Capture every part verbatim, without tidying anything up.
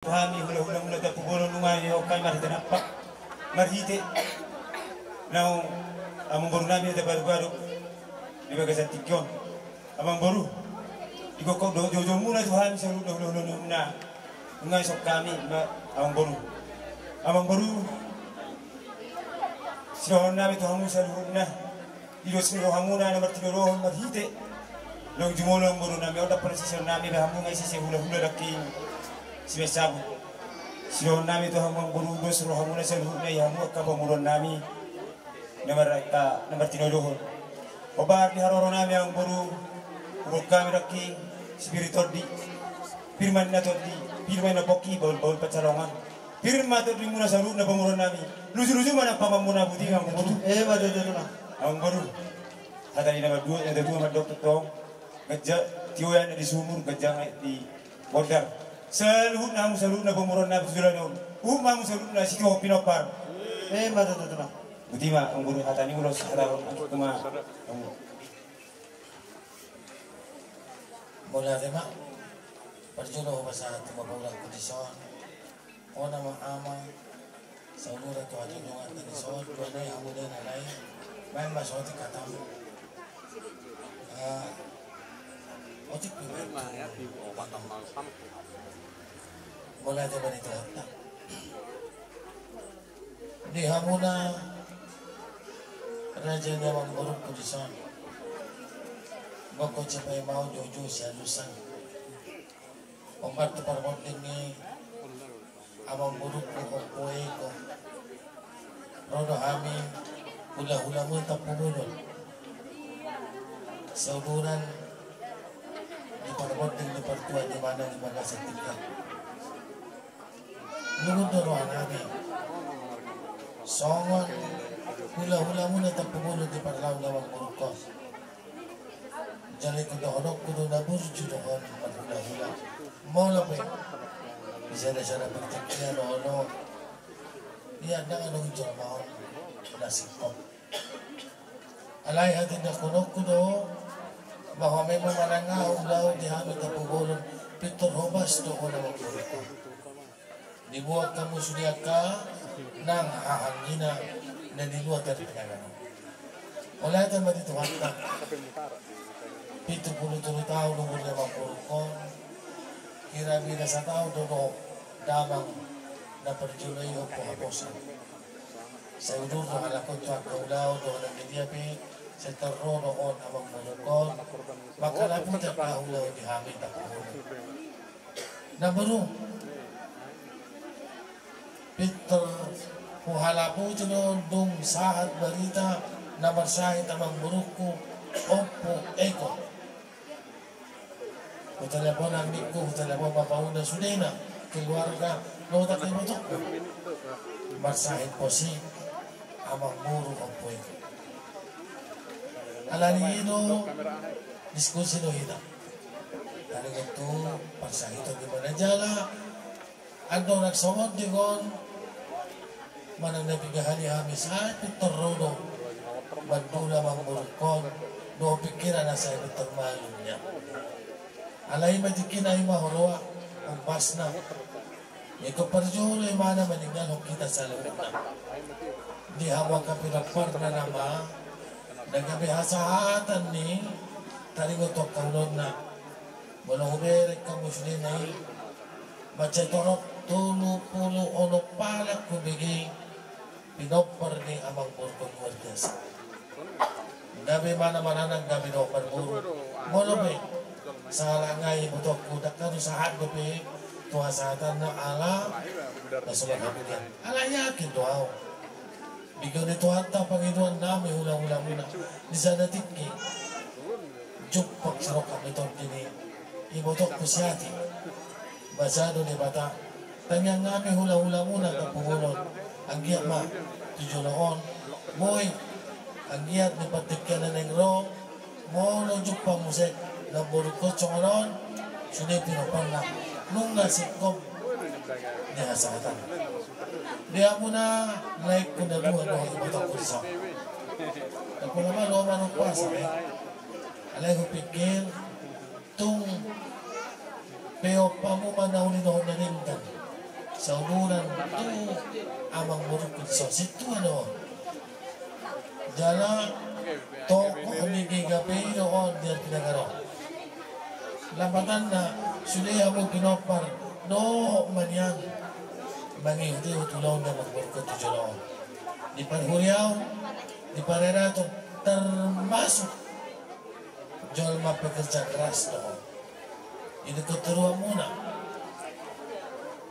tu hami hulahulamuna Tampubolon, nunga dihok hami marhite nampak, marhite naung amangboru nami na tarbadobadob di bagasan tingki on. Amangboru, digokhon do joujou muna tu hami saluhutna hulahulamuna. Nunga dihok hami ma amangboru. Amangboru, sidohonon nami tu hamu saluhutna, di dos ni rohamuna na martinodohon marhite naung jumolo amangboru nami on, dapot na siseon nami be hamu nunga sise hulahula dangking simeon sabut. Sidohonon nami tu hamu amangboru, dos rohamuna saluhutna i hamu angka pamoruon nami na mar-, angka na martinodohon. Hombar di haroro nami amangboru, huboan hami dangking sipir ni tondi, pir ma ninna tondi, pir ma ninna pongki, bahulbahul pansalongan. Pir ma tondimuna saluhutna pamoruon nami. Lujuluju ma nang panganmuna, boti ma amangboru. Emma tutu, tutu ma. Amangboru, hata ni na mandok, na mandok tongtong, ganjang tio aek di sumur, ganjang aek di bondar. Saluhutna hamu saluhutna pamoruon nami tu joloan on, huhut ma hamu saluhutna sitio pinompar. Emma tutu, tutu ma. Boti ma amangboru, hata ni ulos, hata ni ulos. Mauliate ma. Parjolo hupasahat ma paulakku dison. Hona ma ama, saudara tu hajongjonganta dison, tu anak i hamu dena lai. Baen ma sotik hatamu. Ah, otik pe baen. Mauliate ma di Tuhanta. Di hamuna raja ni amangborungku dison. Gokhon sipaima au joujou sialusan. Hombar tu parbonding ni amangborungku Ompu Eko. Ro do hami hulahulamuna Tampubolon. Sauduran di parbonding ni partua di mana di bagasan tingki on. Lungun do roha nami. Songon hulahulamuna Tampubolon di parlauan ni amangborungkon. Jala ingkon dohononku do na burju do on marhulahula. Molo pe di sadasada partingkian on, ia ndang adong jolma on na singkop. Alai hatindangkononku do bahwa memang manang aha ulaon di hami Tampubolon, pintor hobas do on amangborungkon. Diboan hamu sude angka nang hahanggina na niboan tadi penanganan. Mauliate ma di Tuhanta. Pitu pulu tolu taon umur ni amangborungkon. Kirabira sataon do dohot damang na parjolo i Ompu Haposan. Sai udur do halak on tu angka ulaon dohot na dia pe, sai tor ro do on amangborungkon. Mangkalaput angka ulaon di hami Tampubolon. Na boru, pintor huhalaputi do dung sahat barita na marsahit amangborungku Ompu Eko. Hutelepon anggiku, hutelepon bapauna sudena, keluarga, dohot angka ibotongku. Marsahit pos i amangboru Ompu Eko. Alani i do diskusi do hita. Taringot tu parsahiton di mana jala. Andorang songon dia on, manang na piga hali hami sai pintor ro do mandula amangborungkon, dohot pingkiran na sai pintor malum ia. Alai ma tingkina i ma huroha, ombasna. Ingkon parjolo imana maninggalhon hita saluhutna. Di hamu angka pinomparna nama, na gabe hasahatan ni taringot tu angka ulaonna. Molo hubereng hamu sudena i, mansai torop tolu pulu onom halak hubege pinompar ni amangborungkon luar biasa. Gabe imana maranak, gabe dohot marboru. Molo pe sahalak ngai ibotongku, ndang hami sahat dope tu hasahatanna ala na so marhamulian. Alai yakin do au. Di gabe Tuhanta pangidoan nami hulahulamuna di sada tingki. Jumpang saroha hami tondi ni ibotongku si Ati. Basa do Debata. Tangiang nami hulahulamuna Tampubolon. Anggiat ma tu jolo on. Boi. Anggiat di partingkian na naeng ro. Molo jumpang muse namborungkon songon on, sude pinomparna, nunga singkop di hasahatan. Di hamuna laengku na dua dohot ibotongku dison. Ndang pola malo manang pasa, eh. Alai hupikir tung pe on hamu ma na uli dohot na denggan. Sauluran tu amangborungku dison, sintua do on. Jala tokoh ni GKPI do on di Arpinagaro. Lapatanna, sude hamu pinompar dohot ma nian mangihut-ihut ulaon ni amangborungku tu jolo on. Di parhuriaon, di paradaton, termasuk jolma pekerja keras do on. Di ingkon toruanmuna.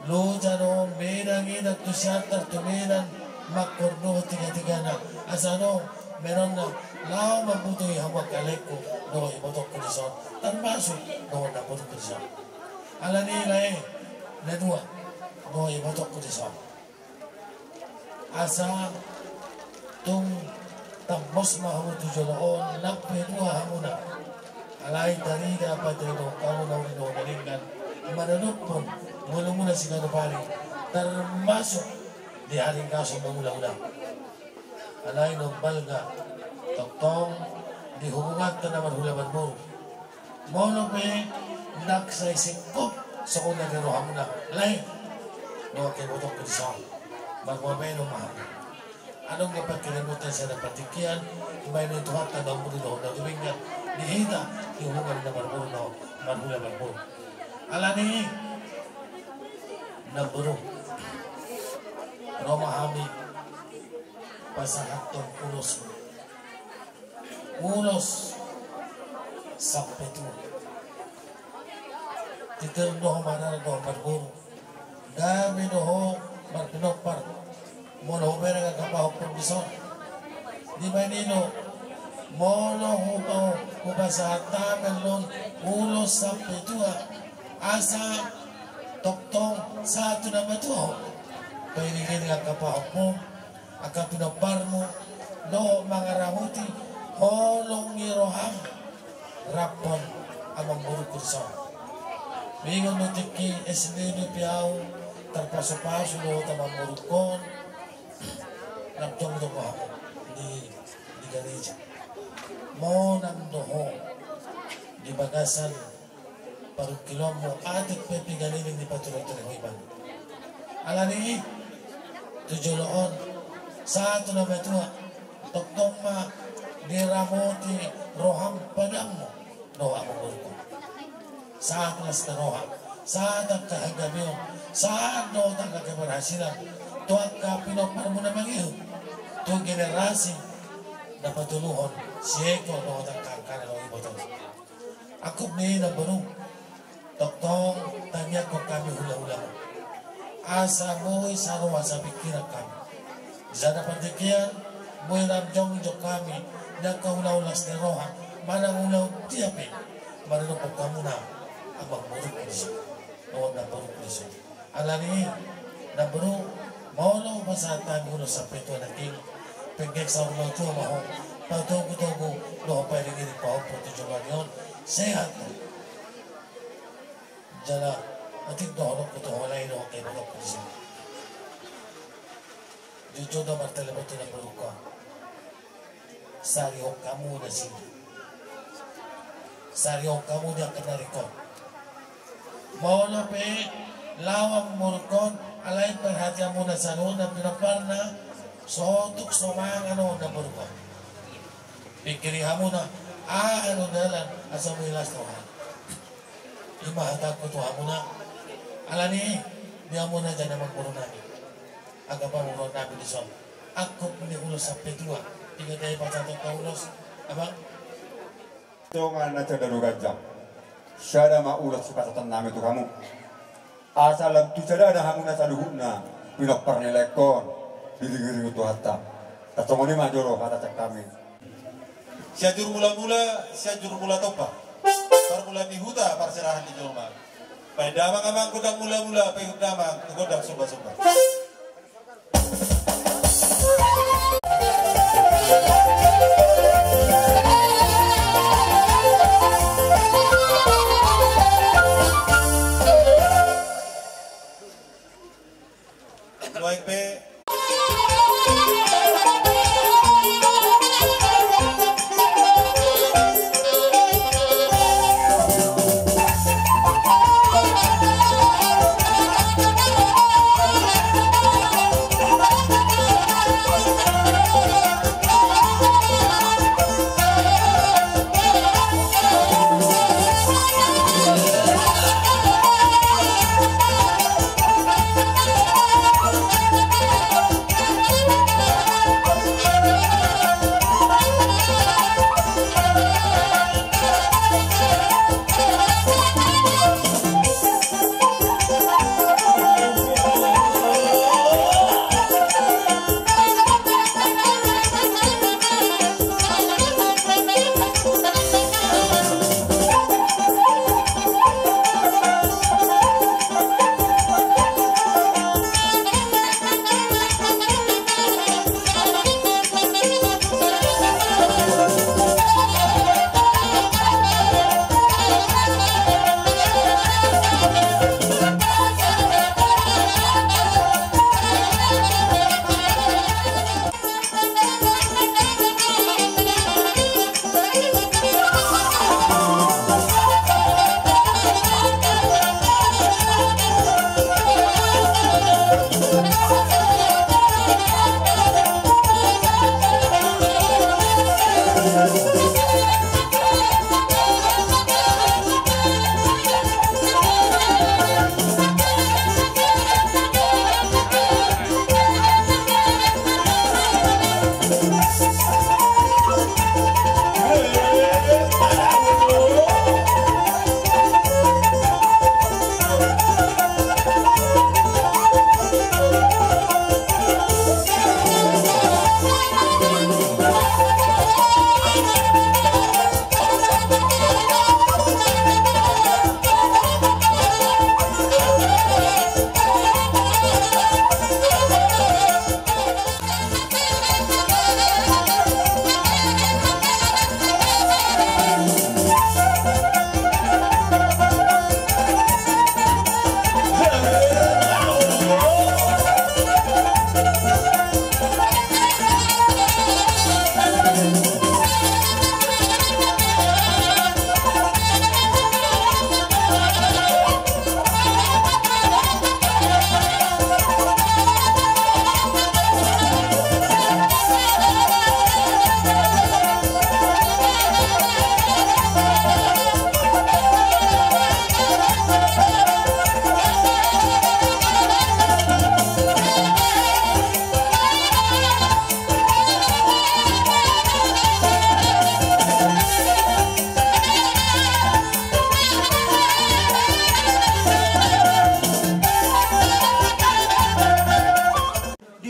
Loja do on, medang-medang tu Siantar tu Medan, mangkordohon tiga-tigana. Asa adong bahenonna laho mambutuhi hamu angka laengku dohot ibotongku dison, termasuk dohot namborungku dison. Alani i lae, na dua, dohot ibotongku dison. Asa tung tambos ma hamu tu jolo on, nang pe dua hamuna. Alai tarida patuduhon hamu na uli dohot na denggan, manadophon ngolumuna siganup ari, termasuk di haringgason mangula-ula. Alai na umbalga tongtong di hubunganta na marhula marboru. Molo pe ndang sai singkop songon na di rohamuna, lae, dohot ibotongku dison, marboa baenon ma hamu. Adong do parkiraaonta sian partingkian, baenon ni Tuhanta na umboru dohot na umdenggan di hita, di hubungan na marboru dohot marhula marboru. Alani i, namboru, ro ma hami pasahathon ulos. Ulos sampe tua. Titi do ho marana dohot marboru, gabe do ho marpinompar. Molo hubereng angka pahompum dison, dibaen i do. Molo hupa-, hupasahat hami on ulos sampe tua, asa tongtong sahat tu na matua ho. Pairing-iring angka pahompum, angka pinomparmu, dohot mangaramoti holong ni roham rap dohot amangborungku dison. Bingung do tingki S D D P au, tarpasu-pasu dohot amangborungkon, rap jongjong hamu di, di gareja. Monang do ho di bagasan parungkilonmu, atik pe piga leleng dipatureture ho ibana. Alani i, tu jolo on, sahat tu na matua, tongtong ma diramoti roham, padangmu dohot amangborungkon. Sahat las ni roha, sahat angka hagabeon, sahat dohot angka keberhasilan tu angka pinomparmu na mangihut, tu generasi na patoluhon si Eko dohot angka, angkana dohot ibotona. Angkup ni i namboru, tongtong tangiangkon hami hula-hulamu, asa boi saroha sapingkiran hami. Di sada partingkian, boi rap jongjong hami di angka ulaon las ni roha manang ulaon dia pe manadophon hamuna amangborungku dison dohot namborungku dison. Alani i, namboru, molo hupasahat hami ulos sampe tua nangkin, penggeng saur matua ma ho, patogu-togu dohot pairing-iring pahompum tu joloan on, sehat ma. Jala atik do holongku tu ho lae dohot ibotongku dison. Jujur do martelepon tu namborungkon. Sarihon hamu nasida. Sarihon hamu di angka na ringkot. Molo pe laho amangborungkon, alai perhatianmuna saluhutna pinomparna, so tuk so mangan on namborungkon. Pingkiri hamuna aha do dalan asa boi las roha. I ma hatangku tu hamuna. Alani i, di hamuna jala amangboru nami, angka pamoruon nami dison, angkup ni ulos sampe tua. Ingot i pasahaton ta ulos, Abang. Tonga na sada do ganjang, sada ma ulos sipasahaton nami tu hamu. Asa lam tu sadana hamuna saluhutna pinompar ni laengkon, diiring-iring Tuhanta. Tarsongon i ma jolo hata sian hami. Sianjur Mula-mula, Sianjur Mula Tompa. Parmula ni huta, parserahan ni jolma. Baen damang amang gondang mula-mula, paihut damang tu gondang sumba-sumba. Nuaeng pe.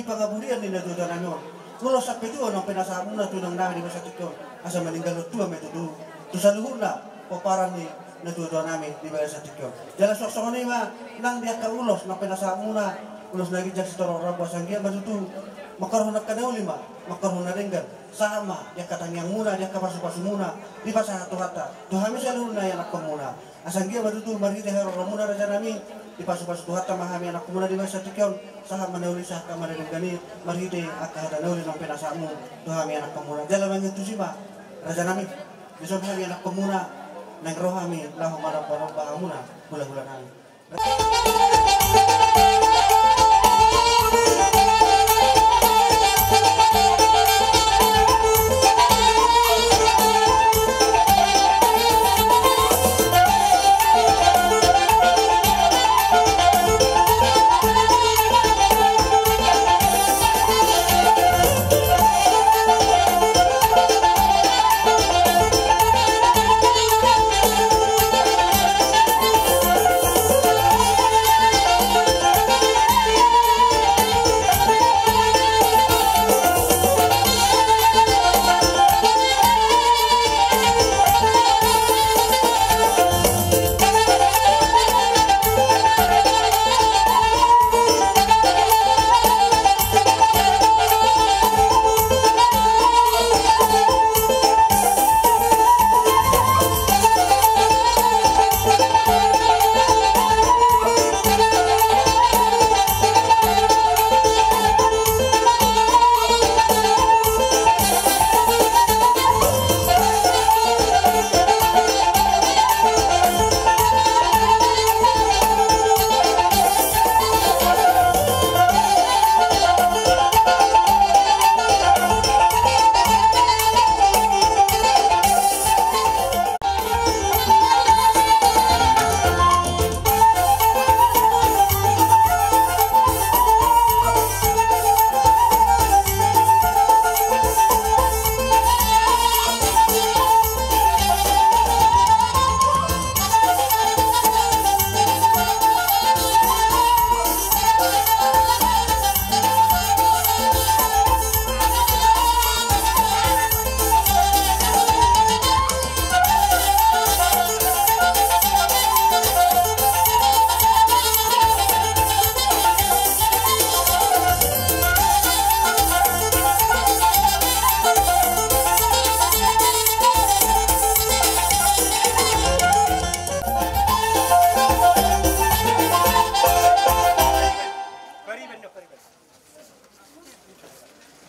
pangaburian ni natuatua nami on. Ulos sampe tua nang penasahatmuna tu inang nami di bagasan tingki on, asa maninggalhon tua ma i tutu tu saluhutna pomparan ni natuatua nami di bagasan tingki on. Jala suang songon i ma nang di angka ulos nang penasahatmuna, ulos na ginjang sitorop rambu, asa anggiat ma tutu mangkorhon angka na uli ma, mangkorhon na denggan, sahat ma di angka tangiangmuna, di angka pasupasumuna, dipasahat Tuhanta tu hami saluhutna ianakkonmuna. Asa anggiat ma tutu marhite haroromuna raja nami, dipasupasu Tuhanta ma hami anakkonmuna di bagasan tingki on, sahat ma na uli, sahat ma na denggan i, marhite angka hata na uli nang penasahatmu tu hami anakkonmuna. Jala mangihut tusi ma raja nami, dison hami anakkonmuna naeng ro hami laho manombanomba hamuna hulahula nami.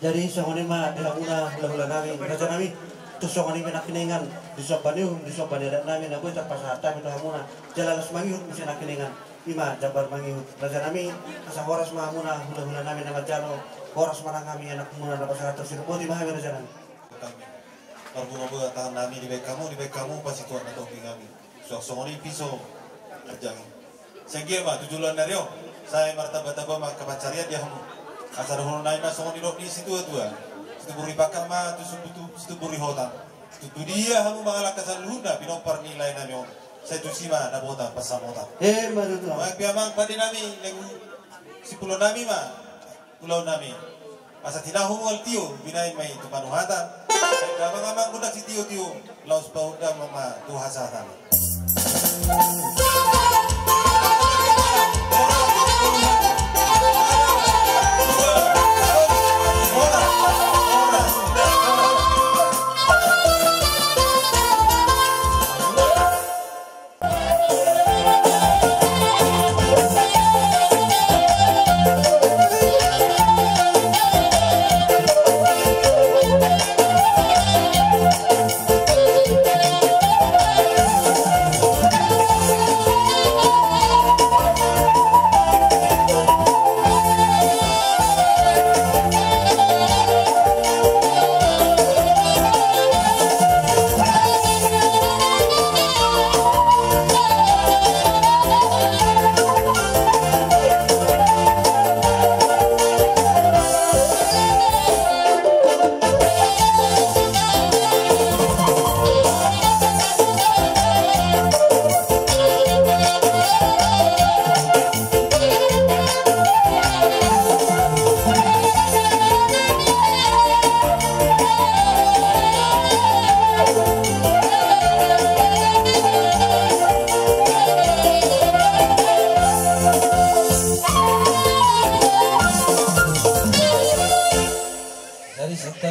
Jadi songon i ma di hamuna hulahula nami, raja nami. Tung songon i ma nangkiningan, dison bani uhum, dison bani adat nami na boi tarpasahat hami tu hamuna. Jala laos mangihut muse nangkiningan. I ma jambar mangihut, raja nami. Asa horas ma hamuna hulahula nami na manjalo, horas ma nang hami anakmuna na pasahathon siriboti ma hami, raja nami. Marbunga-bunga tangan nami dibahen hamu, dibahen hamu pasituan na topi nami. Suang songon i piso arjang i. Sai anggiat ma tu joloan ni ari on, sai martamba-tamba ma angka pansarian di hamu. Asa dohonon nami ma songon nidok ni situa-tua: Situmbur ni pangkang ma tu, tu, situmbur ni hotang. Tu, tu dia hamu mangalangka saluhutna pinompar ni lae nami on, sai tusi ma dapotan pansamotan. Emma tutu. Bahen pe amang pande nami, nang simpulon nami ma ulaon nami. Asa tinahu mual tio, binahen ma i tu panuhatan. Sai damang amang gondang sitio-tio, laos paundang ma tu hasahatan.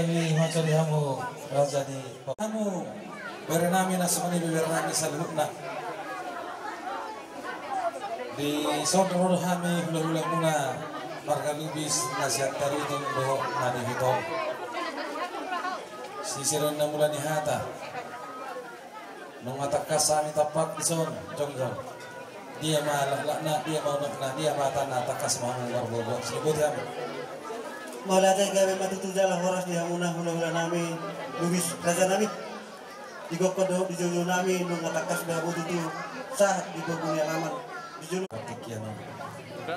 Hami mansuri hamu raja di hamu bere nami na songon i bere nami saluhutna. Dison ro hami hulahulamuna marga Lubis na sian Tarutung dohot na di Hutong. Sisir na mula ni hata. Nunga tangkas hami tampak dison jongjong. Dia ma laklakna, dia ma unokna, dia ma hatana, tangkas ma hamu marboaboa. Siboti hami. Mauliate, gabe ma tutu jala horas di hamuna hulahula nami Lubis raja nami. Di gokhon dohot di joujou nami nunga tangkas be hamu tutu sahat di pogu ni alaman. Di jolo partingkian on.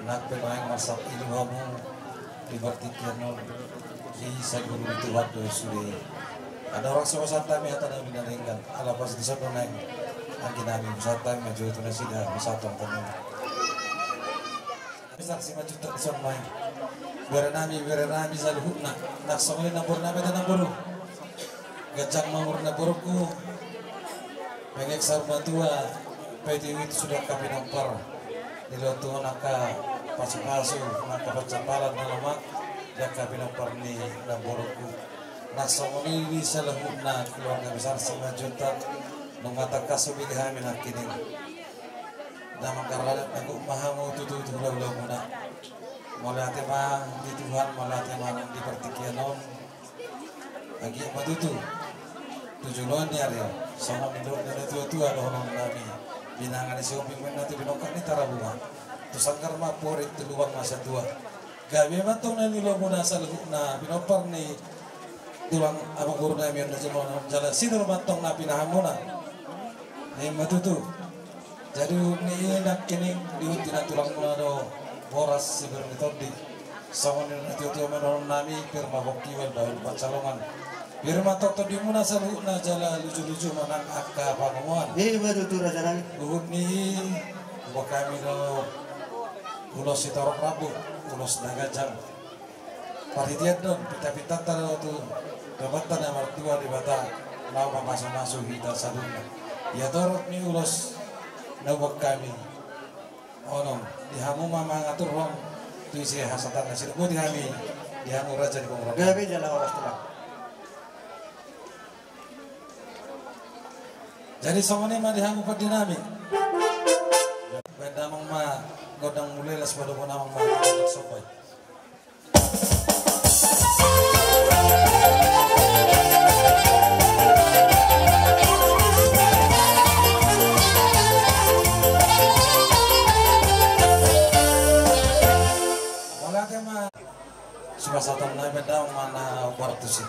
Nang pe naeng marsap ilu hamu di partingkian on. Di saguru ni Tuhan do sude. Andorang so pasahat hami hata na binaringan ala pas dison do naeng anggi nami pasahat hami ma jo tu nasida pasahaton hami. Saksi ma jo tu dison ma i. Bere nami, bere nami saluhutna. Nang songon i namboru nami, namboru. Ganjang ma umur namboruku. Mengek saur matua. Paitu-itu sude angka pinompar. Di lotu on angka pasupasu, angka pansampalan na lomak. Di angka pinompar ni namboruku. Nang songon i di saluhutna keluarga besar Simanjuntak. Nunga tangkas hubege hami nangkining. Damang karana nangkok ma hamu tutu tu hulahula muna. Mauliate ma di Tuhan, mauliate ma nang di partingkian on. Anggiat ma tutu tu joloan ni ari on songon nidok ni natuatua dohonon nami. Binanga ni Sihombing ma inna tu binongkak ni Tarabunga. Tu sanggar ma amporik, tu lubang ma satua. Gabe ma antong na nilomuna saluhutna pinompar ni tulang amangboru nami on na jumolo on jala sinur ma antong na pinahanmuna. Ima tutu. Jadi huhut ni i nangkining di huhut ni tulangmuna do boras sibir ni tondi. Songon nidok ni natuatua ma dohonon nami, pir ma pongki, bahen bahen pansalongan. Pir ma antong tondimuna saluhutna jala lujuluju ma nang angka pangomoan. Ima tutu raja nami. Huhut ni i hubahen hami do ulos sitorop rambu, ulos na ganjang. Parhitean do on pitapitanta do tu Amanta na martua Debata laho mamasumasu hita saluhutna. Ia torop ni ulos na hubahen hami. Onom, di hamu ma mangaturhon tu ise hasahatanna. Sidok boti hami di hamu raja ni pamoruon. Gabe jala horas tulang. Jadi songon i ma di hamu pande nami. Baen damang ma gondang mula, laos padomu damang ma gondang somba i. Mauliate ma. Sipasahaton nai, baen damang ma na umbar tusi.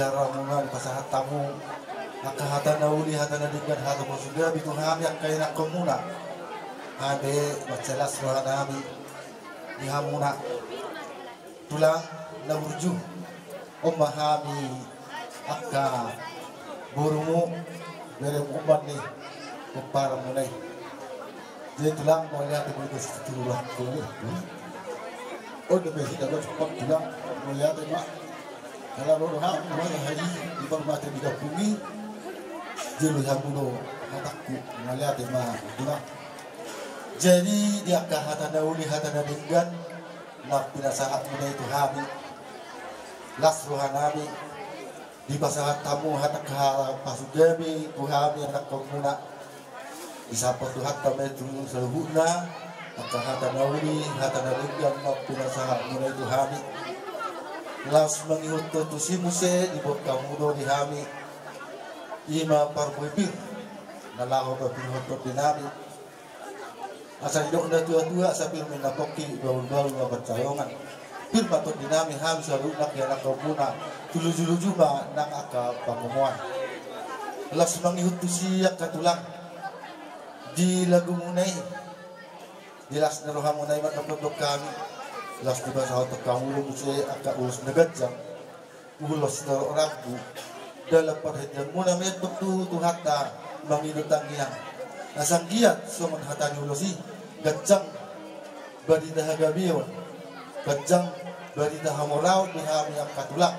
Raja muna, dipasahat hamu angka hata na uli, hata na denggan, hata pasupasu tu hami angka ianakhonmuna. Hami pe mansai las roha nami di hamuna tulang na burju. On ma hami angka borumu, beremu, umbahen ni pomparanmuna i. Jadi tulang, mauliate ma di situtu tulang. On do pe hita do cepat tulang, mauliate ma. Kalau lo doha, mauliate ma di parmata di kampung i. Jadi hamu do hatangku, mauliate ma tulang. Jadi di angka hata na uli, hata na denggan na pinasahatmuna i tu hami, las roha nami. Dipasahat hamu hata pasupasu tu hami ianakhonmuna. Disapa Tuhanta ma i tu saluhutna angka hata na uli, hata na denggan na pinasahatmuna i tu hami. Laos mangihut tusi muse diboan hamu do di hami, i ma parbue pir na laho papinangi tondi nami. Asa didok na tua-tua, asa pir ma inna pongki, bahul-bahul ma pansalongan. Pir ma tondi nami, hami saluhutna ianakhonmuna, tu luju-luju ma nang angka pangomoan. Laos mangihut tusi angka tulang, di lagumuna i, di las ni rohamuna i mandok-mandok hami. Laos dipasahat hamu do muse angka ulos na ganjang, ulos sitorop rambu. Dalan parhiteanmuna ma i antong tu Tuhanta mangido tangiang. Asa anggiat songon hata ni ulos i, ganjang barita hagabeon, ganjang barita hamoraon di hami angka tulang.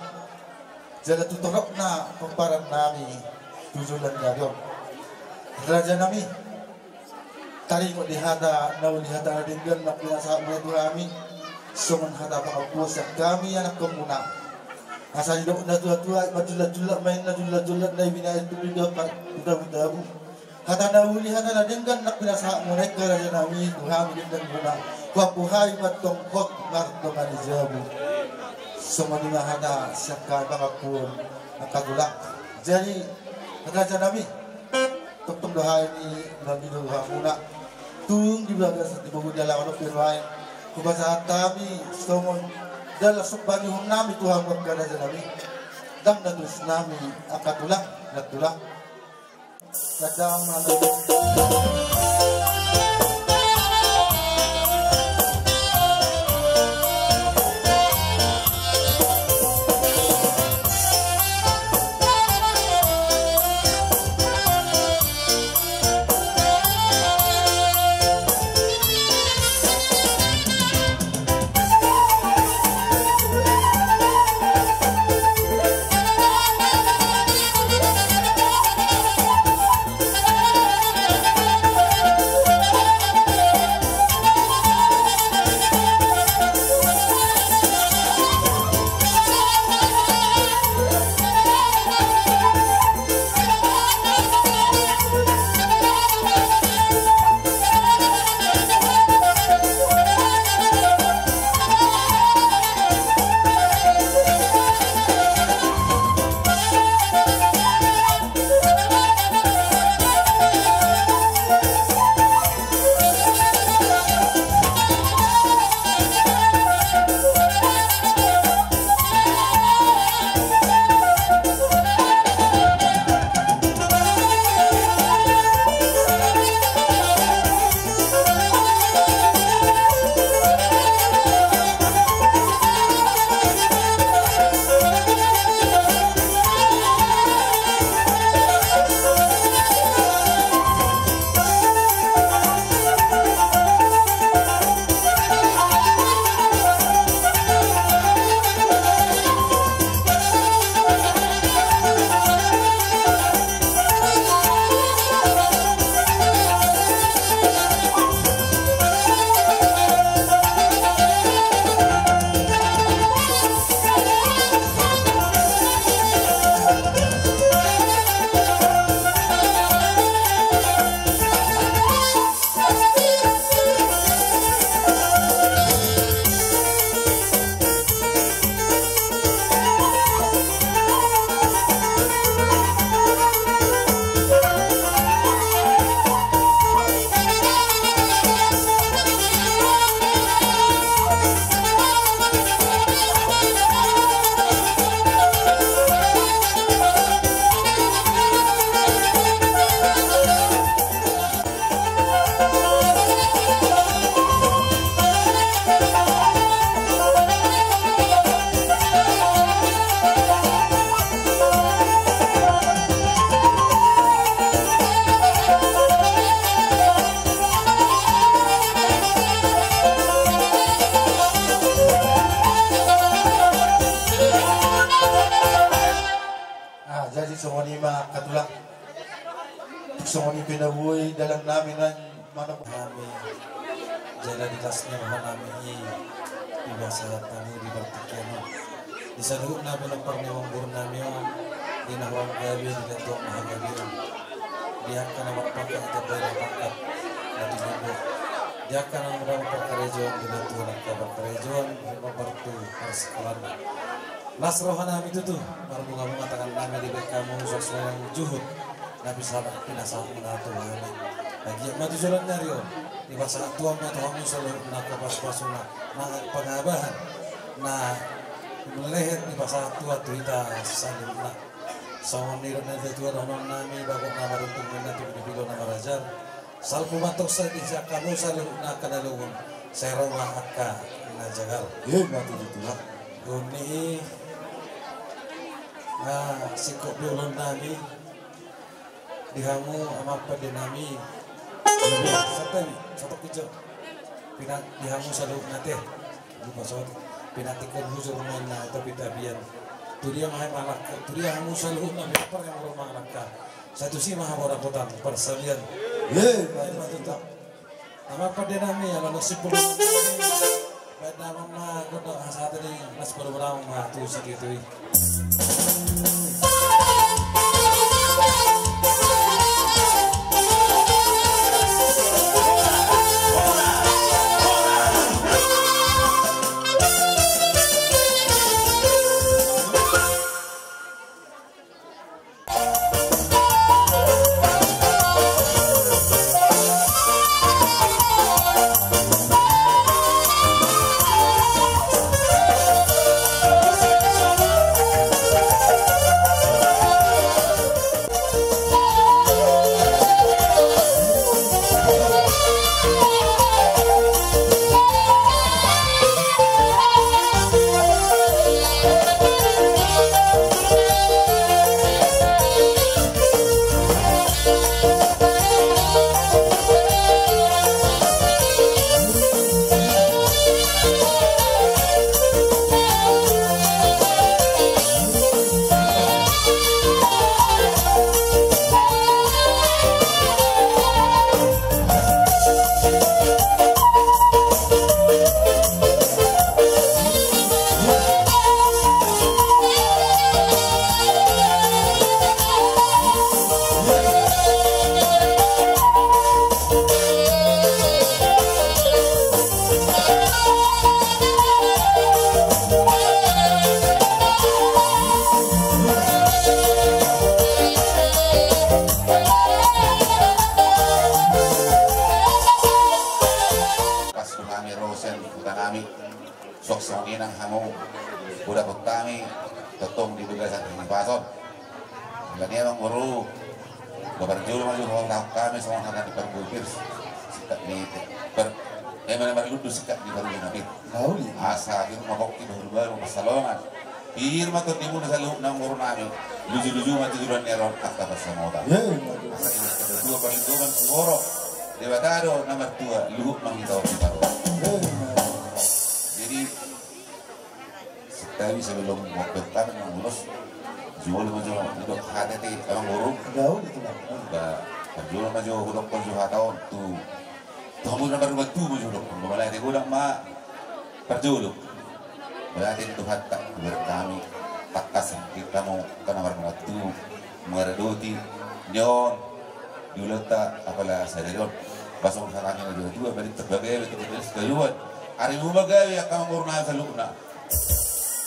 Jala tu toropna pomparan nami tu joloan ni ari on. Raja nami, taringot di hata na uli, hata na denggan na pinasahatmuna i tu hami, songon hata pangampuon sian hami ianakhonmuna. Asa didok na tua-tua, manjulak-julak ma inna, julak-julak na i binahen tu binahen, tu tabu-tabu. Hata na uli, hata na denggan na pinasahatmuna i, raja nami, tu hami dengganmuna. Huampu hami ma antong hot martonga ni jabu. Songon i ma hata sian hami pangampuon angka tulang. Jadi raja nami, tongtong do hami mangido tu hamuna. Tung di bagasan di bogu di alaman on pe nuaeng hupasahat hami songon dalan somba ni uhum nami tu hamu angka raja nami. Ndang na tusi nami angka tulang, na tulang. Raja nami. Songon i ma angka tulang. Songon i pe na boi dalan nami na manang hami. Jala di las ni roha nami i, di basa hata nami di partingkian on, di saluhutna pinompar ni amangboru nami on, di na hurang gabe di datuan na hagabeon, di angka na marpangkat di tambai na pangkat na tinonduk, di angka na mura marparkarejoan di datuan angka parkarejoan, di na marpartu parsikolaan. Las roha nami tutu, marbunga-bunga tangan nami dibahen hamu suang songon juhut na pinasahat, pinasahat muna tu hami. Anggiat ma tu joloan ni ari on, dipasahat Tuhan ma tu hamu saluhutna angka pasu-pasuna, na pangabahan, na melehet dipasahat Tuhan tu hita saluhutna. Songon nidok ni natuatua dohonon nami, bagot na maruntung ninna tu pilopilo na marajar. Salpu ma antong sai di angka hamu saluhutna angka na lungun, sai ro ma angka na jagar. Ima tutu, Tulang. Dung i, na singkop do ulaon nami di hamu amang pande nami. Santabi, satok ijo. Pina di hamu saluhutna ate. Lupa soal. Pinantikhon hujur ma inna, tapi tabian. Tu dia ma hamu mangalangka, tu dia hamu saluhutna pinompar ni amangboru mangalangka. Sai tusi ma hamu dapotan parsaulian. Ye, ima tutu. Amang pande nami, ala na simpul. Baen damang ma gondang hasahatan i, las polo ma damang ma tu si dia tu i. Pas tu hami ro sian huta nami, suang songon i nang hamu, hudapothon hami tongtong di bagasan hahipason. Alani i amangboru, parjolo ma jo huhatahon hami songon hata ni parguru pir, singkat ni par, eh, mana marlundu singkat ni parguru na pir. Asa pir ma pongki, bahulbahu ma pansalongan. Pir ma tondimuna saluhutna amangboru nami. Luju-luju ma tu joloan ni ari on angka pansamotan. Asa di bagasan tua parlindungan, sumorop Debata do na martua, luhut ma hita on di parua. Jadi santabi, sebelum waktu kami mangulos, jolo ma jo hudok hata ate amangboru. Ba, parjolo ma jo hudokkon jo hata on tu, tu hamu na marbantu ma jo hudokkon. Ba mauliate godang ma parjolo. Mauliate ni Tuhanta, hubereng hami tangkas hita hamu angka na marbantu, mangaradoti nion di ulaonta apala sadari on. Ba songon hata ni natuatua, ba di tamba gabe, di tamba gabe, ari muna gabe angka amangboru nami saluhutna.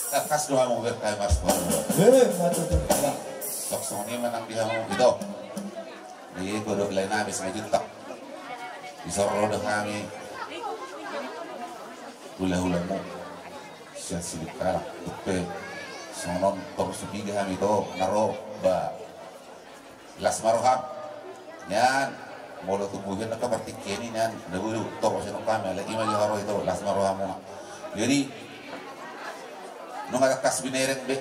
Tangkas do hamu hubereng hami marsipanganon. Ima tutu. Songon i ma nang di hamu ito. Di godang lae nami Simanjuntak. Dison ro do hami hulahulamu sian Sibingkala. Tung pe songon on tor so piga hami ito na ro, ba las ma roham. Nian, molo tubu hian angka partingkian i nian, na boi do tor sian hami, alai ima jo haroa ito, las ma rohamuna. Jadi nunga tangkas binereng be.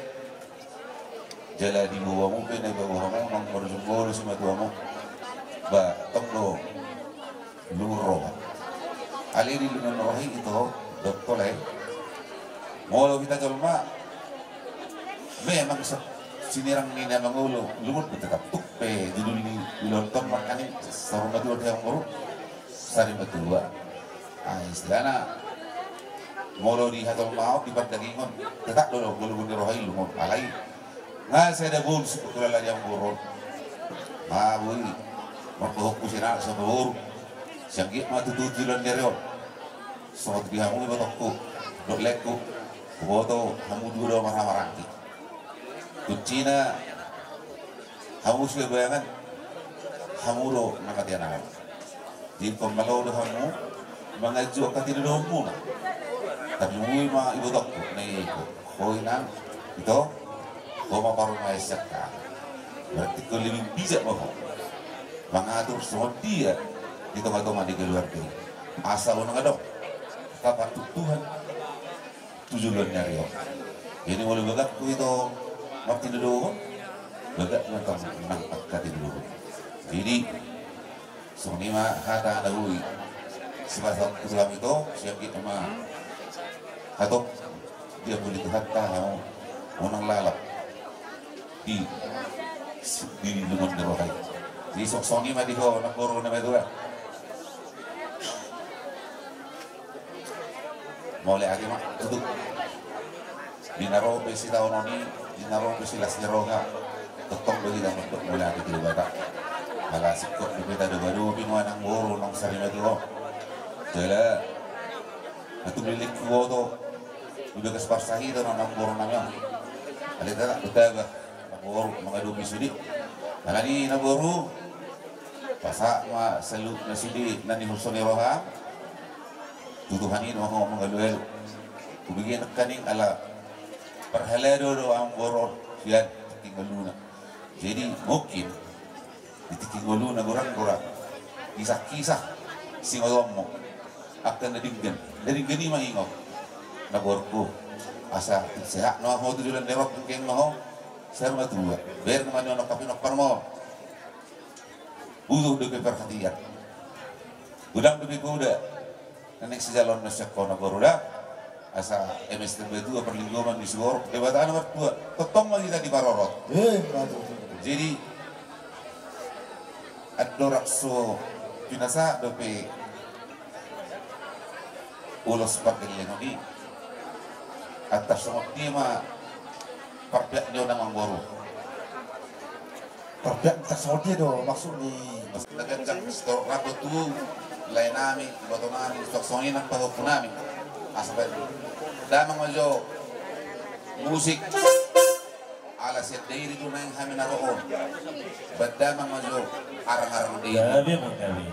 Jala di boamu pe na iboa hamu, nang marujung golu simatuamu. Ba tong do luhut roha. Alai di luhut roha i ito, dohot lae, molo hita jolma memang se-, Sinirang ni na mangolu, lungun pe tetap tuk pe judul ni ulaon on marhani saur matua di amangboru. Sari matua. Ah, istilahna molo di hatolon ma on di pardagingon, tetap do, do, do, do, roha i lungun. Alai nga sada bonus pe hulala di amangboru. Ma boi. Marhahut tu sian anak sian boru. Sian git ma tutu judul ni ari on. Songon di hamu ibotongku dohot laengku, huboto hamu dua do marhahamaranggi. Kuncina hamu sibayangan, hamu do na mate anak. Jadi ingkon malo do hamu manganju angka tinodohonmuna. Tapi mui ma ibotongku na ia iko, ho inang, ito, ho ma parumaen sian hami. Berarti ingkon lebih bijak ma ho mangatur songon dia di tongatonga ni keluarga i. Asa unang adong hapartuktuhan tu joloan ni ari on. Jadi molo bagakku ito martinodohon, bagak ma tong nang angka tinodohon. Jadi songon i ma hata na boi sipasahat tu hami ito, sian git ma hatop diampuni Tuhanta hamu, unang lalap di, di lungun ni roha i. Jadi songon i ma di ho namboru na matua. Mauliate ma tutu. Di na ro pe sitaonon i, di na ro pe silas ni roha, tongtong do hita mandok mauliate tu Debata. Ala singkop dope tadobadobi nuaeng namboru naung sari matua on. Jala na tung leleng huboto di bagas parsahiton on namboru nami on. Alai tetap do taba namboru mangadopi sude. Alani namboru, pasahat ma saluhutna sude na nihulhon ni roham tu Tuhan i do ho mangalualu. Hubege nangkaning ala parhalado do amangboru on sian tingki ngoluna. Jadi mungkin di tingki ngoluna goranggorang, kisahkisah singotommu angka na denggan, na denggan i ma ingot. Namborungku, asa sehat ma ho tu joloan ni ari on, denggan ma ho saur matua. Bereng ma nian angka pinomparmu. Butuh dope perhatian. Godang dope goda na naeng sijaloon na sian ho namboru da. Asa eme sitamba tua parlinggoman ni suhor, Debata na martua, tongtong ma hita diparorot. Eh, betul. Jadi andorang so pinasahat dope ulos pargellengon i, antar songon dia ma parpeak ni on amangboru. Parpeak antar songon dia do maksud ni. Maksudna ganjang sitorop rap tu lae nami, iboto nami, songon i nang pahompu nami. Asa baen damang ma jo musik. Ala sian Dairi do naeng hami na ro on. Baen damang ma jo arang-arang Dairi. Gabe ma gabe.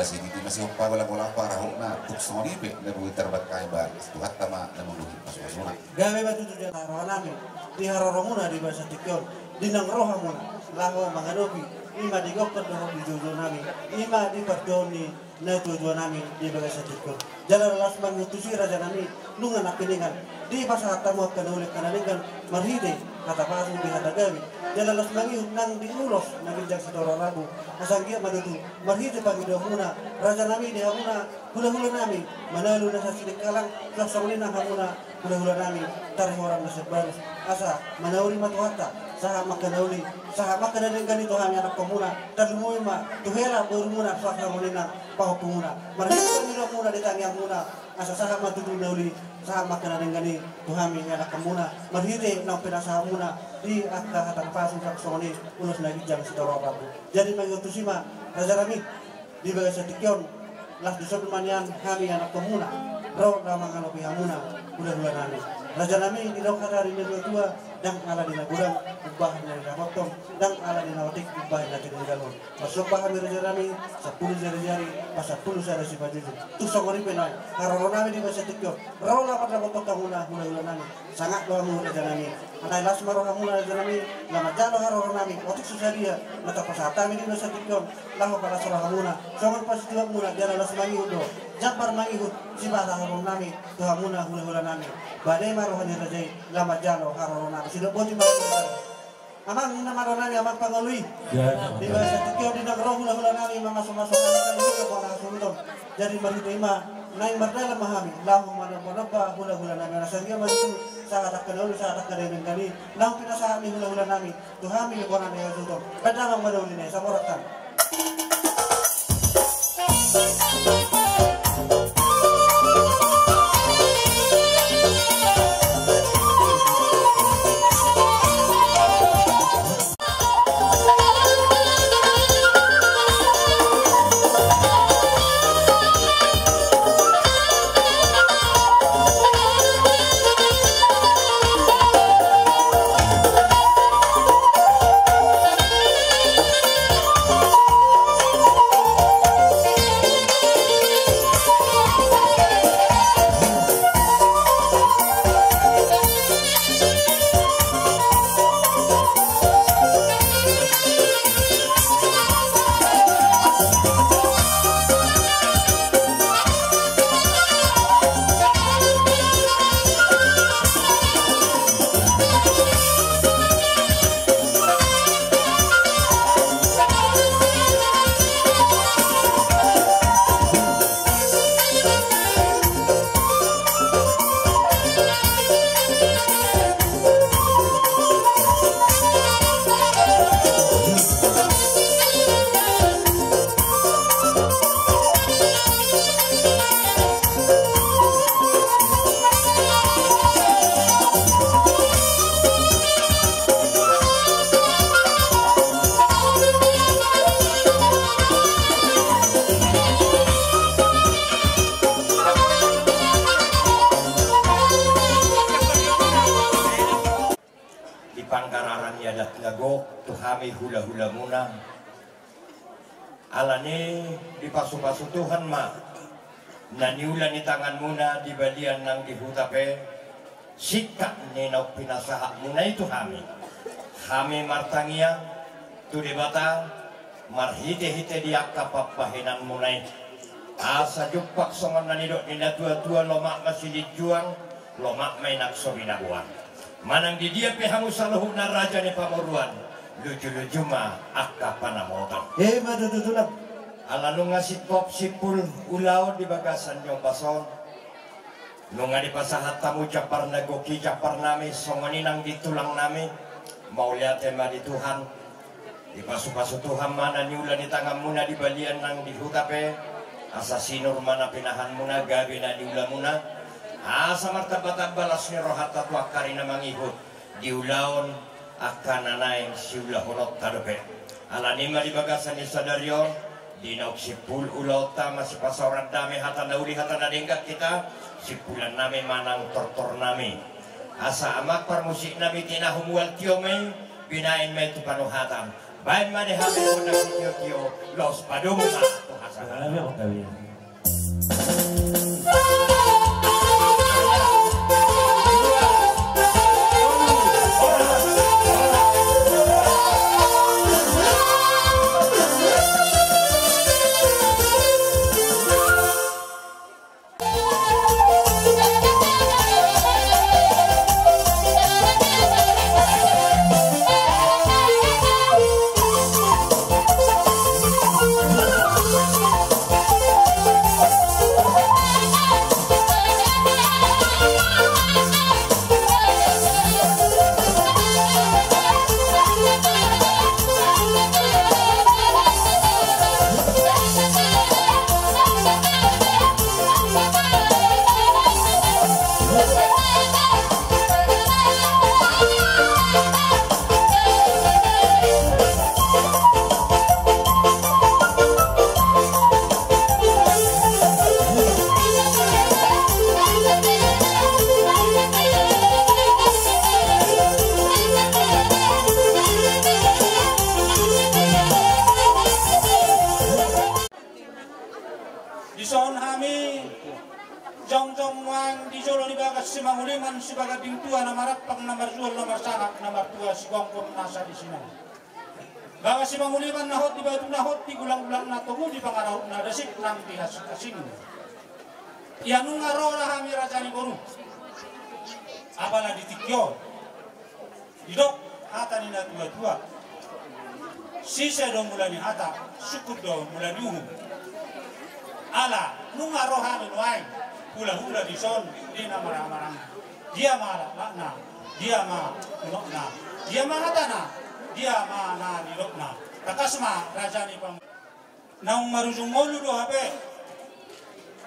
Sini di masih upa bola-bola apa rahukna tuk songoni pe na bui terbat kai ba Tuhanta ma na mangguhi pasu-pasuna. Gabe ma tutu jala rohanami di haroromuna di bagasan tingki on, di naung ro hamuna laho mangadopi i ma di gokhon dohot di joujou nami, i ma di partuaon ni na tua-tua nami di bagasan tingki on. Jala las ma i tusi raja nami, nunga nangkiningan dipasahat hamu angka na uli angka na denggan marhite hata pasu di hata gabe. Jala las ma i nang di ulos na ginjang sitorop rambu, asa anggiat ma tutu marhite pangidoanmuna raja nami di hamuna hula-hula nami, manalu na sasidi kalang, suang songon i nang hamuna hula-hula nami, tahe horas na sembarus, asa manauli ma Tuhanta sahat ma angka na uli, sahat ma angka na denggan i tu hami anakkonmuna, tarlumobi ma tu hela borumuna, suang songon i nang pahompumuna. Marhite pangidoanmuna di tangiangmuna, asa sahat ma tutu na uli, sahat ma angka na denggan i tu hami anakkonmuna, marhite naung pinasahatmuna di angka hata na pasu, suang songon i ulos na ginjang sitorop rambu. Jadi mangihuthon tusi ma raja nami, di bagasan tingki on, las dison ma nian hami anakkonmuna ro laho mangadopi hamuna hula-hula nami. Raja nami, didok hata ni na tua-tua, ndang ala ni na godang umbahen na nidapot on, ndang ala ni na otik umbahen na tininggalhon. Marsomba hami raja nami, sampulu jari-jari, pasampulu sada simanjujung. Tung songon i pe nuaeng haroro nami di bagasan tingki on, ro laho mandapothon hamuna hula-hula nami. Sangap do hamu raja nami. Alai las ma rohamuna raja nami, na manjalo haroro nami, otik so sadia na tarpasahat hami di bagasan tingki on, laho palas rohamuna songon pasituaonmuna, jala las mangihut do, jambar mangihut sipasahaton nami tu hamuna hula-hula nami. Bade ma roha ni raja i, na manjalo haroro nami. Sidok boti ma. Amang na malo nami, amang pangalui. Di bagasan tingki on di naung ro hula-hula nami mamasu-masu hami, hami hula-hula bona hasuhuton. Jadi marhite i ma naeng mardalan ma hami laho manomba-nomba hula-hula nami, asa anggiat ma tutu sahat angka na uli, sahat angka na denggan i naung pinasahat ni hula-hula nami tu hami bona ni hasuhuton. Baen damang ma na uli nai, saborat hami. Di panggararan ni adat na gok tu hami hula-hulamuna. Alani dipasu-pasu Tuhan ma na niula ni tanganmuna di balian nang di huta pe, singkat ni naung pinasahatmuna i tu hami. Hami martangiang tu Debata marhite-hite di angka pambahenanmuna i, asa jumpang songon na nidok ni na tua-tua, lomak ma silinjuang, lomak ma inang so binaboan. Manang di dia pe hamu saluhutna raja ni pamoruan, luju-luju ma angka panamotan. Ima tutu tulang. Ala nunga singkop simpul ulaon di bagasan ni ombas on, nunga dipasahat hamu jambar na gok i, jambar nami, songon i nang di tulang nami. Mauliate ma di Tuhan. Dipasu-pasu Tuhan ma na niula ni tanganmuna di balian nang di huta pe, asa sinur ma na pinahanmuna, gabe na niulamuna, asa martamba-tamba las ni rohanta tu angka ari na mangihut di ulaon angka na naeng siulahononta dope. Alani ma di bagasan ni sadari on, di naung simpul ulaonta masipasaoran dame, hata na uli, hata na denggan hita, simpulan nami manang tortor nami. Asa amang parmusik nami, tinahu mual tio ma i, binaen ma i tu panuhatan. Baen ma di hami gondang sitio-tio, laos padomu ma tu hami. Dison hami jongjong nuaeng di jolo ni bagas Simanguliman, Sibagading Tua, na marampang, na marjual, na marsangap, na martua Sigomgom nasa di sinan. Bagas Simanguliman na hot di batu, na hot di gulanggulang, na togu di pangarahutna, dasip nang di hasing-hasing. Ia nunga ro da hami raja ni boru, apala di tingki on. Didok hata ni natuatua: Sise do mula ni hata, sungkun do mula ni uhum. Ala nunga ro hami nuaeng hulahula dison di na marhahamaranggi, dia ma laklakna, dia ma unokna, dia ma hatana, dia ma na nidokna. Tangkas ma raja ni pang- Naung marujung ngolu do hape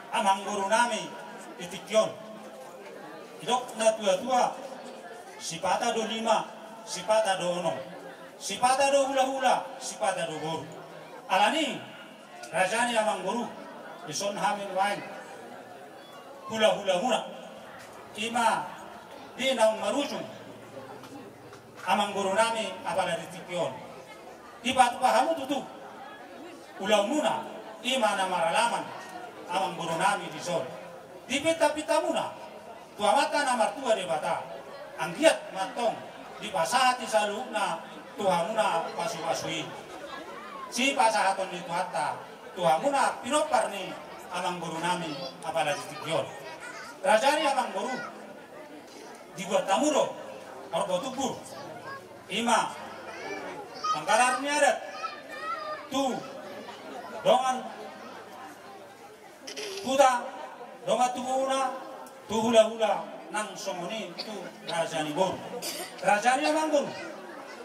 amangboru nami di tingki on. Didok natuatua: Sipata do lima, sipata do onom, sipata do hulahula, sipata do boru. Alani i, raja ni amangboru, dison hami nuaeng hulahulamuna, i ma di naung marujung amangboru nami apala di tingki on. Dipatupa hamu tutu ulaonmuna, i ma na maralaman amangboru nami dison. Dipintapintamuna tu Amanta na martua Debata, anggiat ma antong dipasahat i saluhutna tu hamuna pasupasu i. Sipasahaton ni Tuhanta tu hamuna pinompar ni amangboru nami apala di tingki on. Raja ni amangboru, dibuat hamu do horbo tumbur, i ma panggarar ni adat tu dongan huta, dongan tubuna, tu hulahula, nang songon i tu raja ni boru. Raja ni amangboru,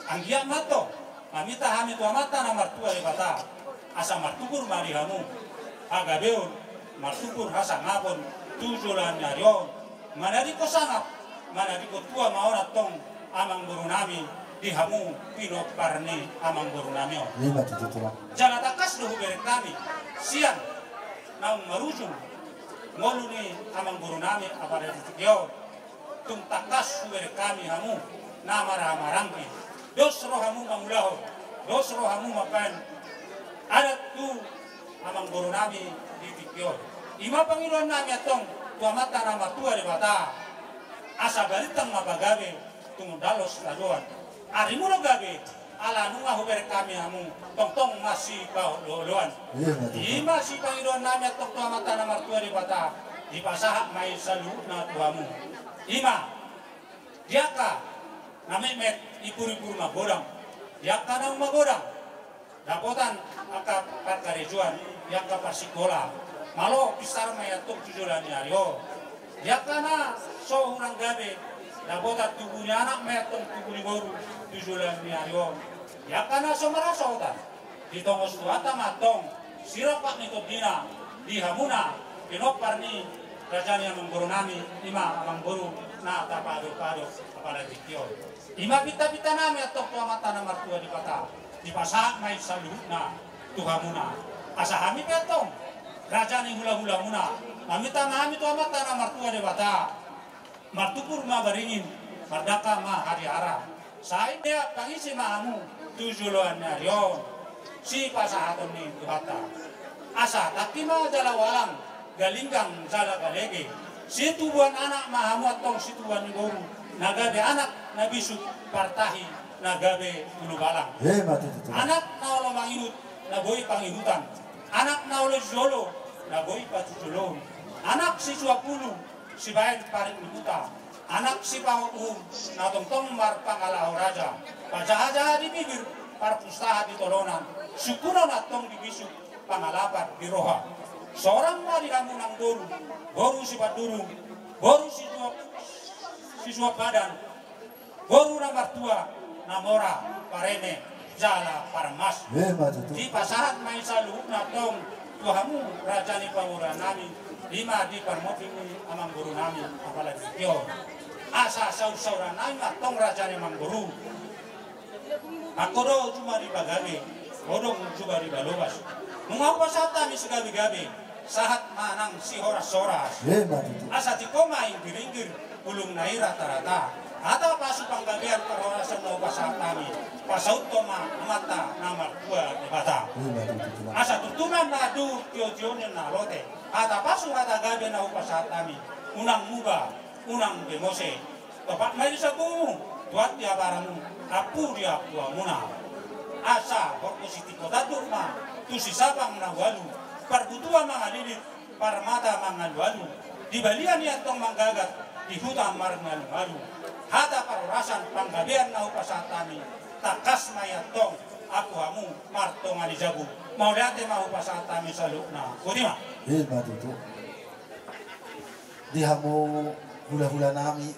anggiat ma antong maminta hami tu Amanta na martua Debata, asa martumbur ma di hamu hagabeon, martumbur hasangapon tu joloan ni ari on, manadingkon sangap, manadingkon tua ma on antong amangboru nami di hamu pinompar ni amangboru nami on. Ima tutu, Tulang. Jala tangkas do hubereng hami sian naung marujung ngolu ni amangboru nami apala di tingki on. Tung tangkas hubereng hami hamu na marhahamaranggi. Dos rohamu mangulahon, dos rohamu mambahen adat tu amangboru nami di tingki on. Ima pangidoan nami antong tu Amanta na martua Debata, asa balintang ma pagabe, tumundalhon sitadoan. Arimu do gabe, ala nunga hubereng hami hamu tongtong masipaolooloan. Ima tutu. Ima sipangidoan nami antong tu Amanta na martua Debata, dipasahat ma i saluhutna tu hamu. Ima, di angka na metmet, ipuripur magodang. Di angka naung magodang, dapotan angka parkarejoan, di angka parsikola, malo pisar ma i antong tu joloan ni ari on. Di angka na so hurang gabe, dapotan tubu ni anak ma i antong tubu ni boru tu joloan ni ari on. Di angka na so marhasohotan, ditongos Tuhanta ma antong sirompak ni tondina di hamuna pinompar ni raja ni amangboru nami, ima amangboru na tapadopadop apala di tingki on. Ima pintapinta nami antong tu Amanta na martua Debata, dipasahat ma i saluhutna tu hamuna. Asa hami pe antong, raja ni hulahulamuna, maminta ma hami tu Amanta na martua Debata, martumbur ma baringin, mardangka ma hariara. Sai ma pangisi ma hamu tu joloan ni ari on, sipasahaton ni Tuhanta. Asa tangki ma jala walang, galinggang jala galege. Situbuan anak ma hamu antong situbuan ni boru, na gabe anak na bisuk, partahi na gabe ulubalang. Ima tutu. Anak na olo manginut, na boi panginutan. Anak na olo jolo, na boi pajujoloon. Anak sisuap ulu, sibaen parik ni huta. Anak sipangot uhum, na tongtong marpangalaho raja. Pajahajaha di bibir, parpustaha di tolonan. Sungkunon antong di bisuk, pangalapan di roha. Sorang ma di hamu nang boru, boru sipandurung, boru sisuap, sisuap badan, boru na martua, na mora, pareme, jala parmas. Ima tutu. Dipasahat ma i saluhutna antong tu hamu raja ni pamoruon nami, ima di parmonding ni amangboru nami, apalagi tio. Asa saursaur nami ma antong raja ni amangboru. Anggo do jumadi pagabe, godang jumadi balobas. Nunga hupasahat hami sigabegabe, sahat ma nang sihorashoras. Ima tutu. Asa tingko ma inggiringgir, bulung na i ratarata. Hata pasu panggabean parhorasan na hupasahat hami, pasauthon ma Amanta na martua Debata. Ima tutu. Asa tuntunan na adong, tiotion na lote. Hata pasu hata gabe na hupasahat hami, unang muba, unang be mose. Topak ma i di sagumu, tuat di abaramu, ampu di ampuanmuna. Asa horbo sitiko tanduk ma tu sisapang na ualu, parbutua mangalilit, parmata mangalualu, di balian i antong manggagat, di huta marngalualu. Hata parhorasan panggabean na hupasahat hami, tangkas ma i antong, ampu hamu martonga ni jabu. Mauliate ma hupasahat hami saluhutna. Boti ma. Ima tutu. Di hamu hulahula nami.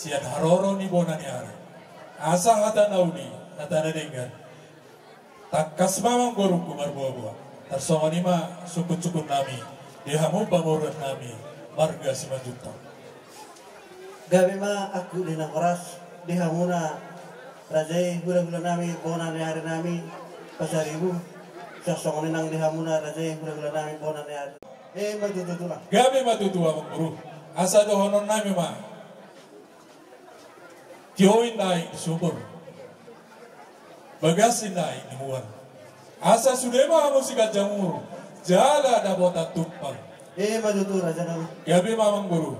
Sian haroro ni bona ni ari, asa hata na uli, hata na denggan. Tangkas ma amangborungku marboaboa. Tarsongon i ma sungkunsungkunnami di hamu pamoruonnami marga Simanjuntak. Gabe ma angkup ni na horas di hamuna raja i, hulahulanami, bona ni arinami Pasaribu. Songon i nang di hamuna raja i, hulahulanami, bona ni ari. Emma tutu, Tulang. Gabe ma tutu, Amangboru. Asa dohononnami ma: Tio inna aek ni sumur, bagas inna aek ni mual. Asa sude ma hamu siganjang umur jala dapotan tumpal. Emma tutu, rajanami. Gabe ma, Amangboru.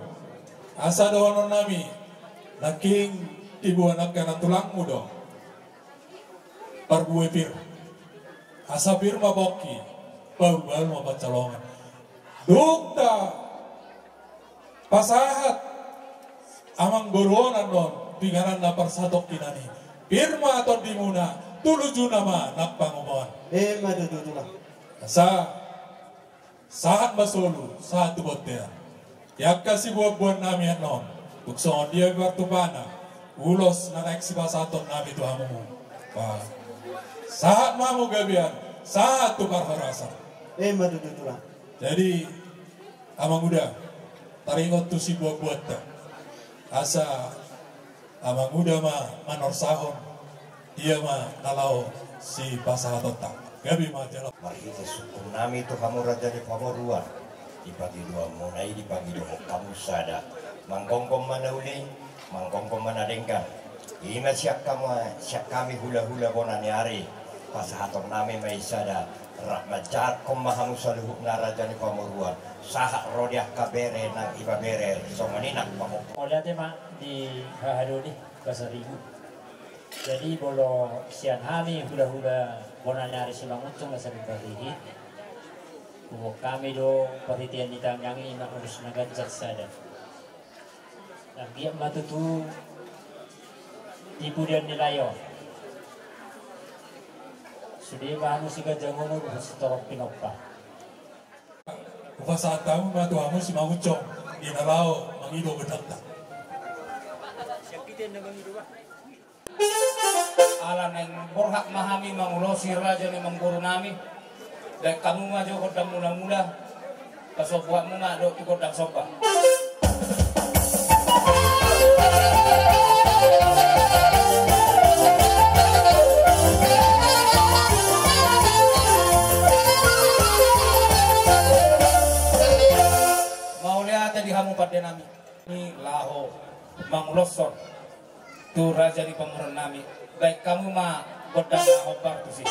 Asa dohononnami, nangkin tibu angka na tulangmu do parbue pir. Asa pir ma pongki, bahulbahul ma pansalongan. Dung tapasahat Amangboru on annon tu inganan na parsatongkinan i, pir ma tondimuna, tu lujuna ma nang pangomoan. Emma tutu, Tulang. Asa sahat ma solu, sahat tu bontean. Di angka sibuanbuannami annon, tung songon dia pe partupana ulos na naeng sipasahatonnami tu hamu. Ba, sahat ma hamu gabean, sahat tu parhorasan. Emma tutu, Tulang. Jadi, Amanguda, taringot tu sibuanbuanta. Asa Amanguda ma manorsahon, ia ma na laho sipasahatonta. Gabe ma jala. Marhite sungkunnami tu hamu raja ni pamoruan, di pangidoanmuna i dipangidohon hamu sada. Manggomgom ma na uli, manggomgom ma na denggan. I ma sian hami, sian hami hulahula bona ni ari, pasahatonnami ma i sada. Rap manjahathon ma hamu saluhutna raja ni pamoruan, sahat ro di angka bere nang ibebere, songon i nang pamompo. Mauliate ma di hahadoli Pasaribu. Jadi molo sian hami hulahula bona ni ari Simangunsung na saribu parigi, huboan hami do parhitean ni tangiang i ma ulos na ganjang sada. Anggiat ma tutu di pudian ni lae on sude ma hamu siganjang umur dohot sitorop pinompa. Hupasahat hamu ma tu hamu Simangunsung di na laho mangido gondangta. Ala naeng borhat ma hami mangulosi raja ni amangborunami, baen hamu ma jo gondang mulamula, pasombuanmu ma dohot tu gondang somba. Mauliate di hamu pandenami. Ni laho manguloshon tu raja ni pamoruonnami, baen hamu ma gondang na hombar tusi.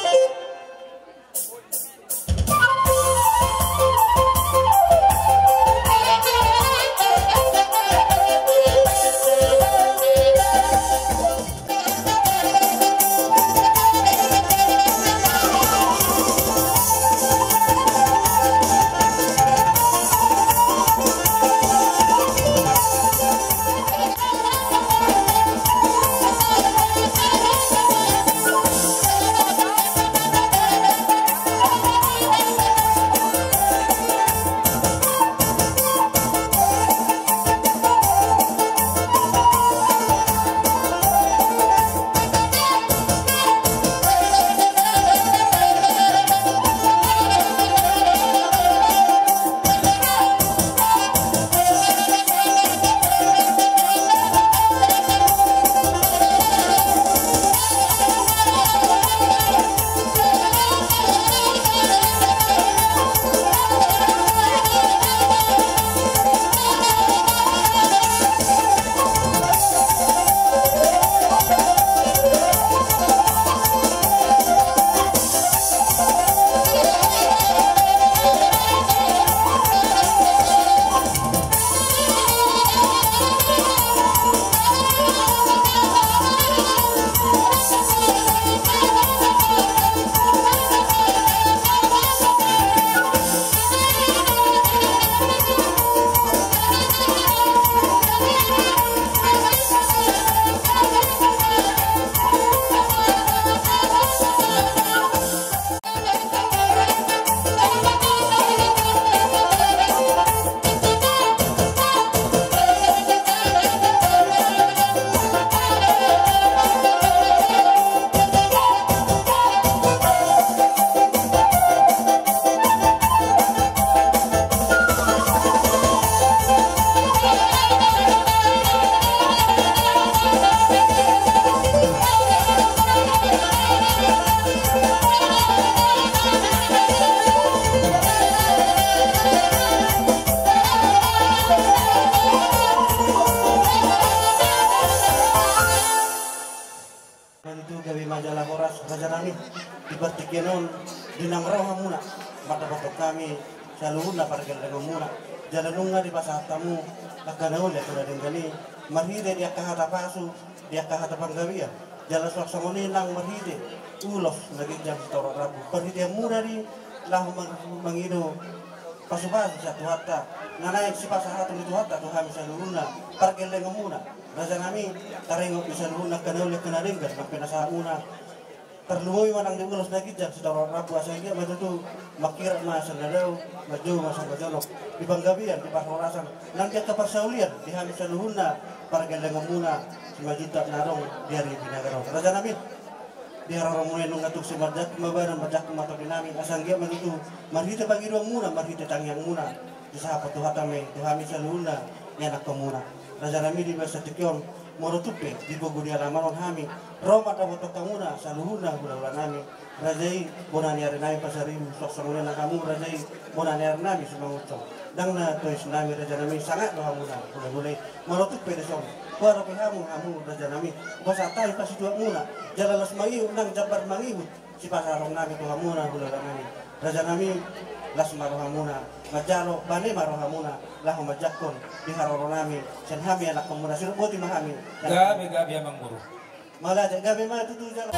Ia non, di na ro hamuna mandapothon hami saluhutna pargellengonmuna, jala nunga dipasahat hamu angka na uli angka na denggan i, marhite di angka hata pasu, di angka hata panggabean, jala suang songon i nang marhite ulos na ginjang sitorop rambu, parhiteanmuna do i laho mang-, mangido pasupasu sian Tuhanta, na naeng sipasahaton ni Tuhanta tu hami saluhutna pargellengonmuna. Rajanami, taringot di saluhutna angka na uli angka na denggan nang pinasahatmuna, tarlumobi ma nang di ulos na ginjang sitorop rambu, asa anggiat ma tutu mangkirap ma sian na dao, manjou ma sian na jonok, di panggabean, di parhorasan, nang di angka parsaulian di hami saluhutna pargellengonmuna Simanjuntak na adong di ari Binaga on. Rajanami, di haroromuna i nunga tung sai manjangkit ma badan, manjangkit ma tondinami, asa anggiat ma tutu marhite pangidoanmuna, marhite tangiangmuna, disahaphon Tuhanta ma i tu hami saluhutna ianakkonmuna. Rajanami, di bagasan tingki on, molo tung pe di pogu di alaman on hami ro mandapothon hamuna saluhutna hulahulanami, raja i bona ni arinami Pasaribu, suang songon i nang hamu raja i bona ni arinami Simangunsong. Ndang na tois nami rajanami, sangap do hamuna hulahula i. Molo tung pe dison huadopi hamu hamu rajanami, hupasahat hami pasituakmuna, jala las mangihut nang jambar mangihut sipasahaton nami tu hamuna hulahulanami. Rajanami, las ma rohamuna manjalo, bane ma rohamuna laho manjangkon di haroronami sian hami anakkonmuna, sirut boti ma hami. Gabe, gabe amang boru. Mauliate, gabe ma tutu jalo.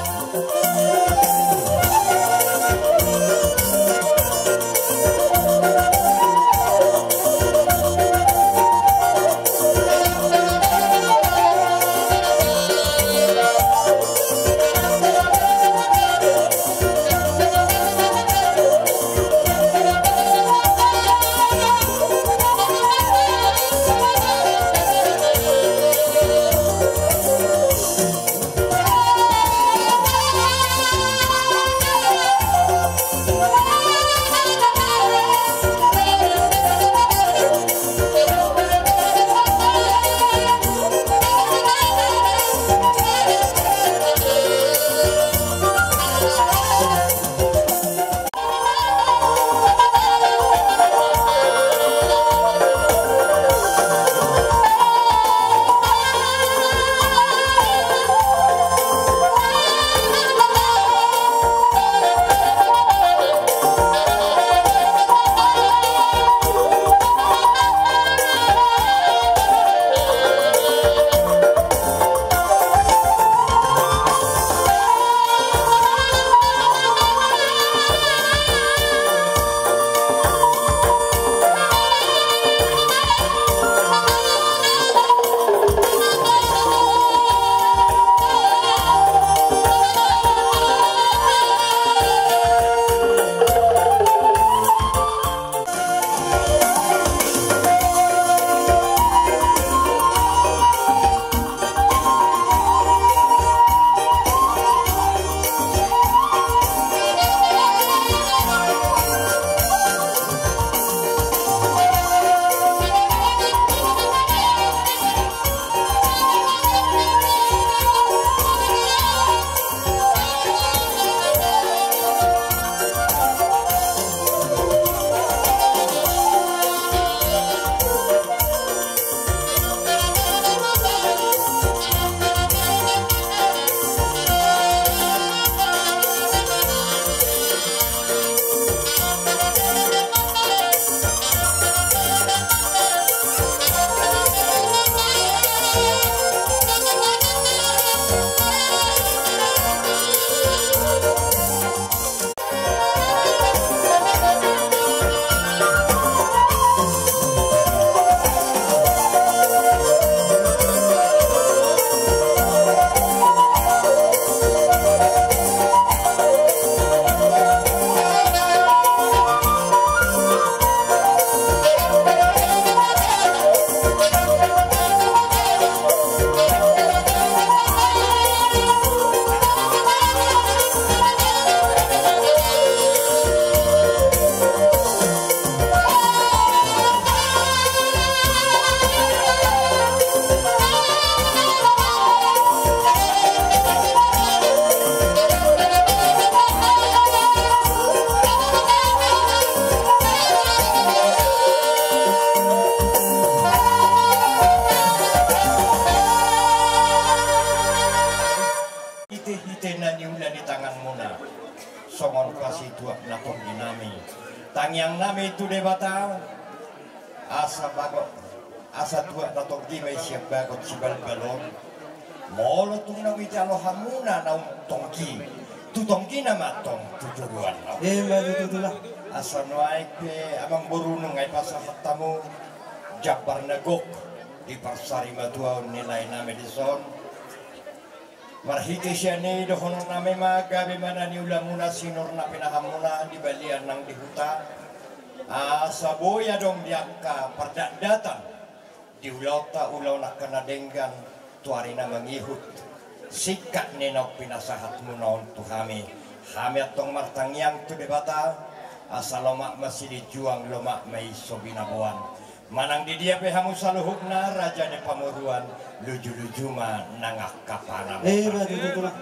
Tangiang nami tu Debata, asa bagot, asa tuak na tonggi ma i sian bagot sibalbal on. Molo tung naung ijalo hamuna naung tonggi, tu tonggina ma antong tu toruan na. Ima tutu tulang. Asa nuaeng pe amang boru nunga dipasahat hamu jambar na gok di parsarimatua on ni lae nami dison. Marhite sian i dohonon nami ma gabe ma na niulamuna sinur na pinahanmuna di balian nang di huta. Asa boi adong di angka pardakdakan di ulaonta ulaon angka na denggan tu ari na mangihut singkat ni naung pinasahatmuna on tu hami. Hami antong martangiang tu Debata asa lomak ma silinjuang, lomak ma i so binaboan. Manang di dia pe hamu saluhutna raja ni pamoruan, lujuluju ma nang angka panamota. Ima tutu tulang.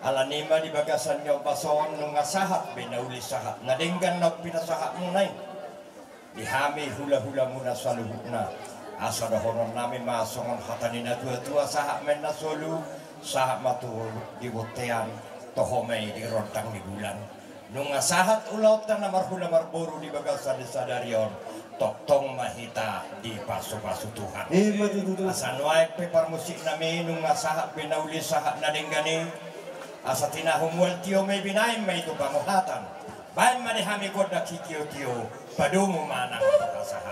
Alani i ma di bagasan ni ombas on nunga sahat be na uli sahat na denggan naung pinasahatmuna i di hami hulahulamuna saluhutna. Asa dohonon nami ma songon hata ni na tuatua, sahat ma i na solu, sahat ma tu di bontean, toho ma i di rondang ni bulan. Nunga sahat ulaonta na marhula marboru di bagasan ni sadari on, tongtong ma hita dipasupasu Tuhan. Ima tutu tulang. Asa nuaeng pe parmusik nami, nunga sahat be na uli sahat na denggan i. Asa tinahu mual tio ma i, binahen ma i tu pangohatan. Bahen ma di hami gondang hitiotio, padomu ma nang tu pasahat.